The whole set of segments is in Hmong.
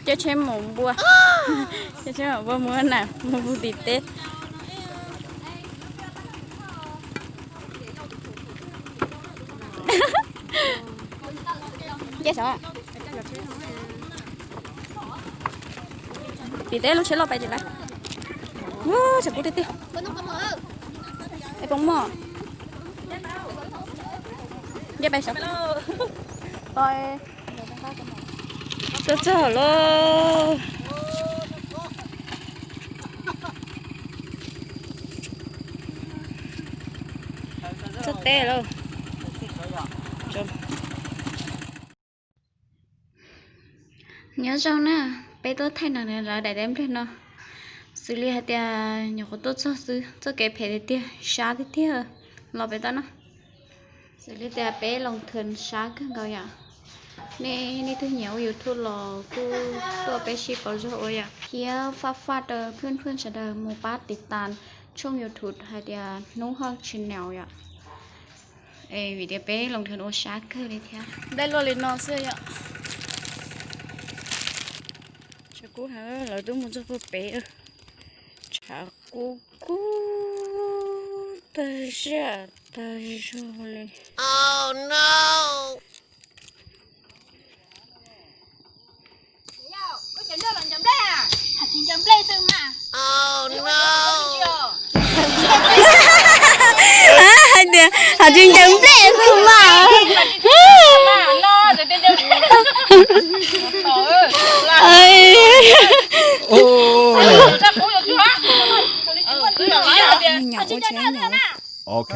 Caij tsheb maum npua, caij tsheb maum npua mus na, mus pug tim teb. Tim teb lub tsheb loj pais tim lawm. Tshav kub tiag tiag. Es poob mog. Nce pais saum. Txog txog lawm. Txog teb lawm. Nyob zoo na, peb tuaj thaij no lawv daim teb nplej no. Xws li hais tias nyuam qhuav tuaj txog xwb, txoj kev phem tiag tiag, sab tiag tiag. Los pem toj no. Xws li tias peb Loos Thwm sab kawg nkaus yom. Nej leej twg nyiam ua YouTube los kuj tuaj peb sib pauv zog ua yom. Thiab faj faj rau phwj phwj sawv daws mus pab tiv tas tshooj YouTube hais tias Hnub Hawj Channel yom. Es vim tias peb Loos Thwm ua sab kawg li thiab. Dai luaj li no xwb yom. Tshav kub heev, lawv twb mus txog puag pem. Tshav kub kub tag zaj tag zog li. Hais tias hais tsis ncaws nplej xwb mas. Ok.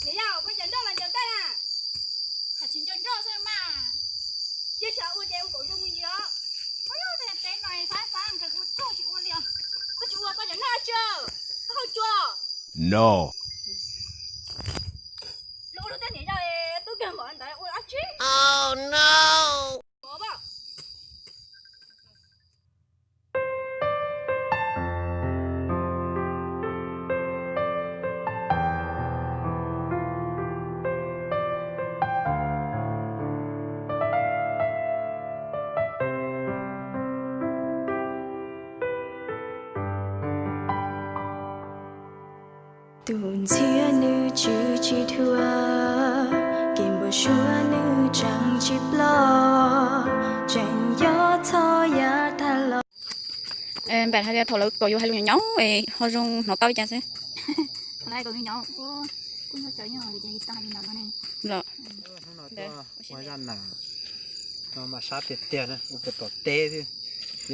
Niam yau, koj ncaws nroj los ncaws nplej na? Hais tsis ncaws nroj xwb mas. Yog tsam ua ces ua kom zoo li os. Koj yog tias peb no xav xav nkawd kuv tuaj tsis ua li os. Koj tsis ua koj cov noj tsi? Koj hau tsuas? No. Lub lub tej niam yau tub kawg npaum ntawd ua dab tsi? Tus ntxhiab nws tswv tsis dhuav, kev npau suav nws tseem tsis ploj, tseem nco txhoj yam tag los. Npam hais tias thaum lawv kom yus hais lus nyob nyob ho zoo hnov tau li cas xwb. Los, hnub no tuaj ua zaj nam no mas sab tiag tiag na, ua pem tom teb xwb.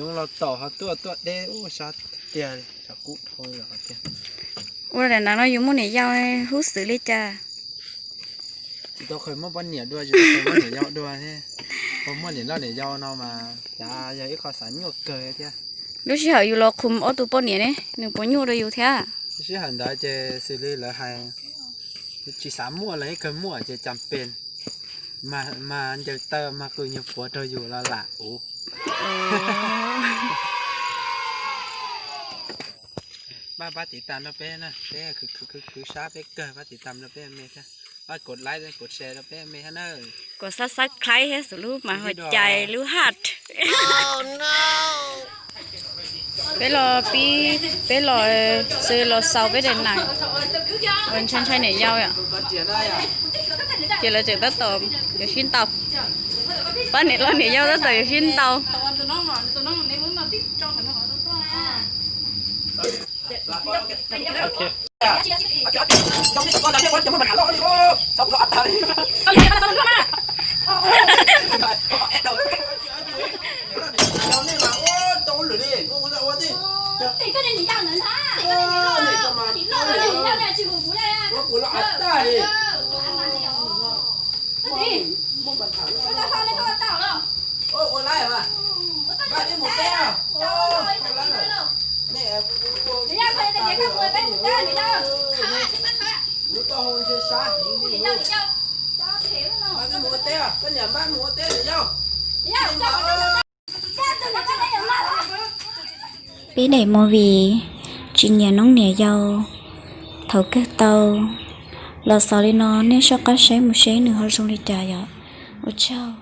Yus los tom ho tuaj tuaj deb ua sab tiag tiag li, tshav kub dhau lawm tiag. Ua daim nam no yus muaj niam yau huv xwm li cas? Tsis tau kheev muaj poj niam dua, tsis tau kheev muaj niam yau dua thiab. Tau muaj niam loj niam yau no mas cav yog ib qho xav nyuaj kawg thiab. Lub sij hawm yus los qhuas ob tug poj niam ne, nws puas nyuaj rau yus thiab? Lub sij hawm ntawd ces xws li lawv hais, tsis xav muaj los ib kawg muaj ces cas pes, mag ncaws taw mag qws nyuag puav rau yus los lam uv. Pab pab tiv tam rau peb na, peb khwv khwv khwv sab peb kawg, pab tiv tam rau peb me thiab. Pab kov like kov share rau peb me thiab na. Kov subscribe thiab xuas lub mas hua cai lub heart. Peb los pib, peb los, xws los xaus peb daim nam, ntshai ntshai niam yau yom. Ces lawv tseem tab tom yuav sib ntaus. Pab niam loj niam yau tab tom yuav sib ntaus. Peb daim movie tsis nyiam noob niam yau, Thaum kawg tau los xaus li no, nej soj qab saib mus seb nws ho zoo li cas yom. Ua tsaug.